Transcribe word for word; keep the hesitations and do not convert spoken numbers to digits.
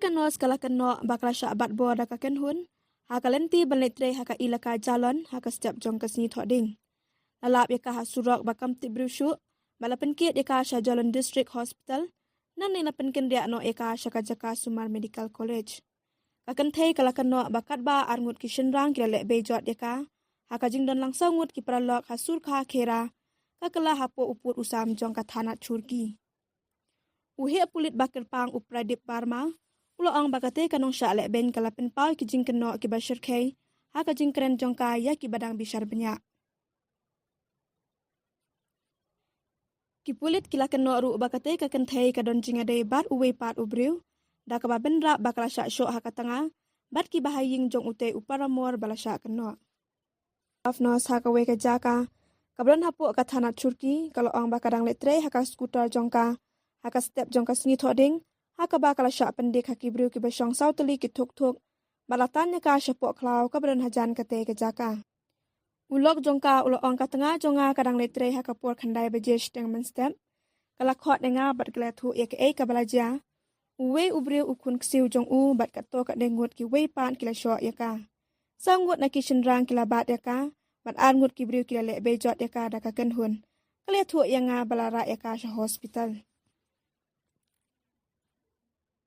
Ka nurse ka la kynnoh ba ka la shah bat bor da ka kynhun ha ka lynti ban leit trei ha ka ilaka Jalon ha ka step jong ka sngi Thohdieng. La lap ïa ka ha surok ba kam tip briew shuh, bad la pynkit ïa ka sha Jalon District Hospital, nangne la pynkynriah noh ïa ka sha ka jaka Sumar Medical College. Ka kynthei ka la kynnoh ba katba arngut ki shynrang ki la leh beit jot ïa ka ha ka jingdon lang saw ngut ki paralok ha Surkha Khera, ka kylla hapoh u pud u sam jong ka thanat Churki. U heh pulit ba kyrpang u Pradip Parma u la ong ba katei ka nongshah lehbeiñ ka la pynpaw ki jingkynnoh kiba shyrkhei ha ka jingkren jong ka ïa kiba dang bishar bniah. Ki pulit ki la kynnoh ruh ba katei ka kynthei ka don jingïadei bad uwei pat u briew, da kaba bynrap ba ka la shah shoh ha ka tnga bad kiba ha ïing jong utei u paramor ba la shah kynnoh. Staff nurse ha kawei ka jaka kaba don hapoh ka thanat Churki ka la ong ba ka dang leit trei ha ka scooter jong ka ha ka step jong ka sngi Thohdieng, ha kaba ka la shah pyndik ha ki briew kiba shong saw tylli ki thuk thuk, bad la tan ïa ka shapoh khlaw kaba don hajan katei ka jaka. U lok jong ka u la ong ka tnga jong nga ka dang leit trei ha ka por khyndai baje shiteng mynstep. Ka la khot ïa nga bad ka la ïathuh ïa kaei kaba la jia. Uwei u briew u khun ksiew jong u bad katto katne ngut kiwei pat ki la shoh ïa ka. Saw ngut na ki shynrang ki la bat ïa ka, bad ar ngut ki briew ki la leh beit jot ïa ka da ka kynhun. Ka la ïathuh ïa nga ba la rah ïa ka sha hospital.